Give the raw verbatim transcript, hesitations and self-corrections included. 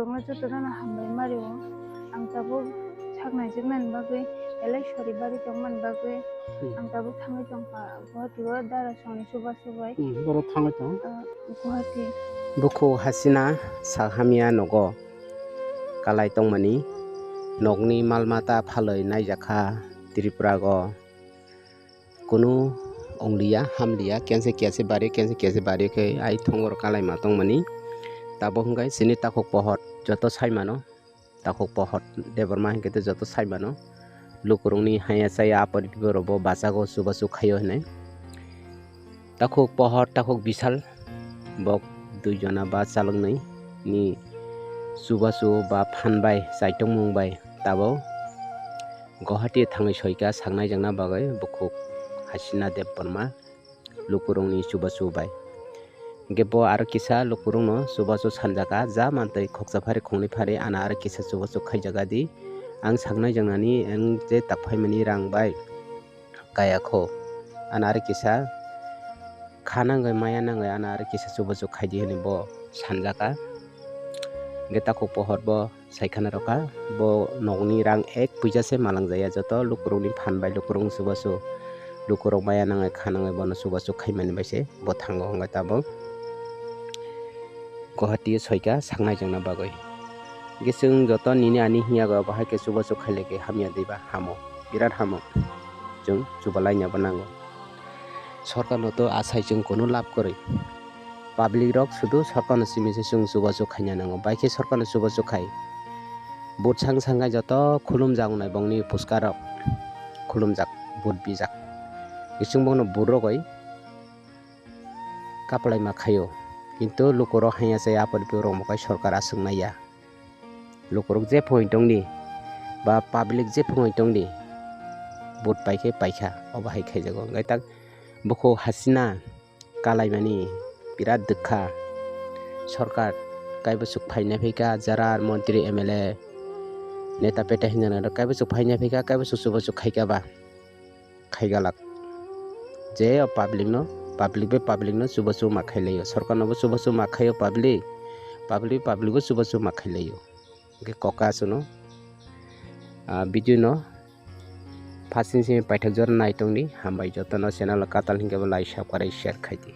Jotono hambai mario. Ang tabuk saknai jwknani bagwi, elai sori bari tongmani bagwi, hmm, ang tabuk thangwi tongkha Guwahati o dara songni chubachu bai. Hmm, borok thangwi tong. Ah, Guwahati. Bukhuk Hasina sak hamya nogo kalai tongmani, nokni malmata phalwi naijakha Tripura go. Kunu ongliya, hamliya, kense kiyase bari, kense kiyase bari khe ai thongor kalaima tongmani. Tabuk hwnkhe chini takhuk pohor joto saimano, takhuk pohor Debbarma hinkhe tei joto saimano. Lukurokni haya chaya apor biborokbo bachago, chubachu khaio hinwi. Takhuk pohor, takhuk bisal, bok dui jona ba chaloknwi ni chubachu ba phan bai chaitokmung bai tabuk Guwahati thangwi soika saknai jangna bagwi bukhuk Hasina Debbarma lukurokni chubachu bai. Hingke bo aro kisa lukurokno chubachu sanjaka, ja mantwi khoksa phari khongni phari ana aro kisa chubachu khaijaka di. Ang saknai jangnani ang je tak phaimani rang bai kaya kho. Ana aro kisa kha nangwi maya nangwi ana aro kisa chubachu khaidi hinwi bo sanjaka. Hingke takhuk pohor bo Saikhana rokha, bo nokni rang ek puisa se malang jaya, joto lukurokni phan bai lukurokni chubachu, lukurok maya nangwi kha nangwi bono chubachu khaimani bai se bo thango hwnkhai tabuk Guwahati soika saknai jangna bagwi. Hingke chwng joto nini ani hinya go bahai khe chubachu khailai khe hamya diba hamo, birat hamo, chwng chubalaina bo nango. Sorkarno to asai chwng kunu lab kwrwi. Public rok sudu sorkarno simi se chwng chubachu khaina nango. Bai khe sorkarno chubachu khai. Vote sang sang khai joto khulumjak wngnai bongni puska rok. Khulumjak, vote bijak. Bising bongno vote rogwi kaplaima khaio. Kintu lukurok hanya chaya apor rok mokai sorkar aswk naiya. Lukurok je phone tongdi ba public je phone tongdi, vote paikhe paikha, obo hai khaijago. Hwnkhe tak bukhuk Hasina kalaimani birat dukha. Sorkar kaibo chuk phaina phika, jarar montri M L A neta peta hinjana kaibo chuk phaina phika, kaibo chuk chubo chuk khaika ba. Khaigalak. Je o public no, public bai public no chubachu ma khailaio. Sorkar no bo chubachu ma khaio public. Public bai public bo chubachu ma khailaio. Hingke koka suno, ah, video no phasing simi paithak jora naitongdi. Hambai jotono channel o katal hingke bo like subscribe share khaidi.